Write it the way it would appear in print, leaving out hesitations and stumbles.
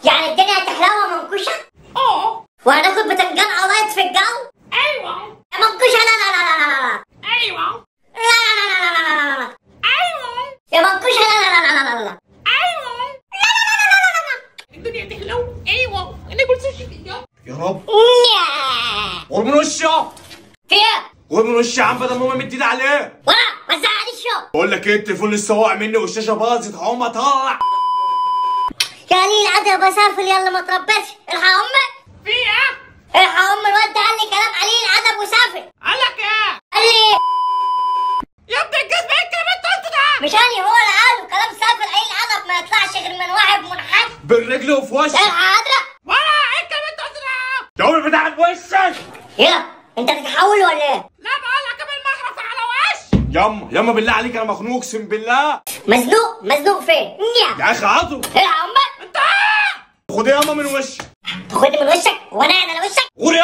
يعني الدنيا هتحلو يا منكوشه؟ اه. وهناكل بتنجان قلايط في الجو؟ ايوه. يا منكوشه لا لا لا لا لا. ايوه. لا لا لا لا لا لا. ايوه. يا منكوشه لا لا لا لا لا. ايوه. لا لا لا لا لا لا. الدنيا تحلو. ايوه ناكل سوشي في الجو. يا رب. غور من وشي. في ايه؟ غور من وشي يا عم بدل ما مدي ايدي عليه. ولا ما تزعقليش. بقول لك ايه، التليفون لسه واقع مني والشاشه باظت، هقوم اطلع. يا قليل الادب يا سافل، يلا ما تربيش. الحق امك. في ايه؟ الحق ام الواد ده قال لي كلام قليل الادب وسافل. قال لك ايه؟ قال لي يا ابن الجزمة ايه الكلام اللي انت قلته ده؟ مش انا، هو اللي قاله كلام سافل قليل الادب ما يطلعش غير من واحد منحط بالرجل وفي وشك. الحق ادرك. ولا ايه الكلام اللي انت قلته ده؟ يا امي بتاعت وشك. ايه انت بتتحول ولا ايه؟ لا بقول لك المغرفه على وشك. ياما ياما بالله عليك انا مخنوق اقسم بالله. مزنوق؟ مزنوق فين؟ يا اخي عضو. الحق امك. انت خد ياما من وشك. تاخدني من وشك وانا على وشك؟ غور.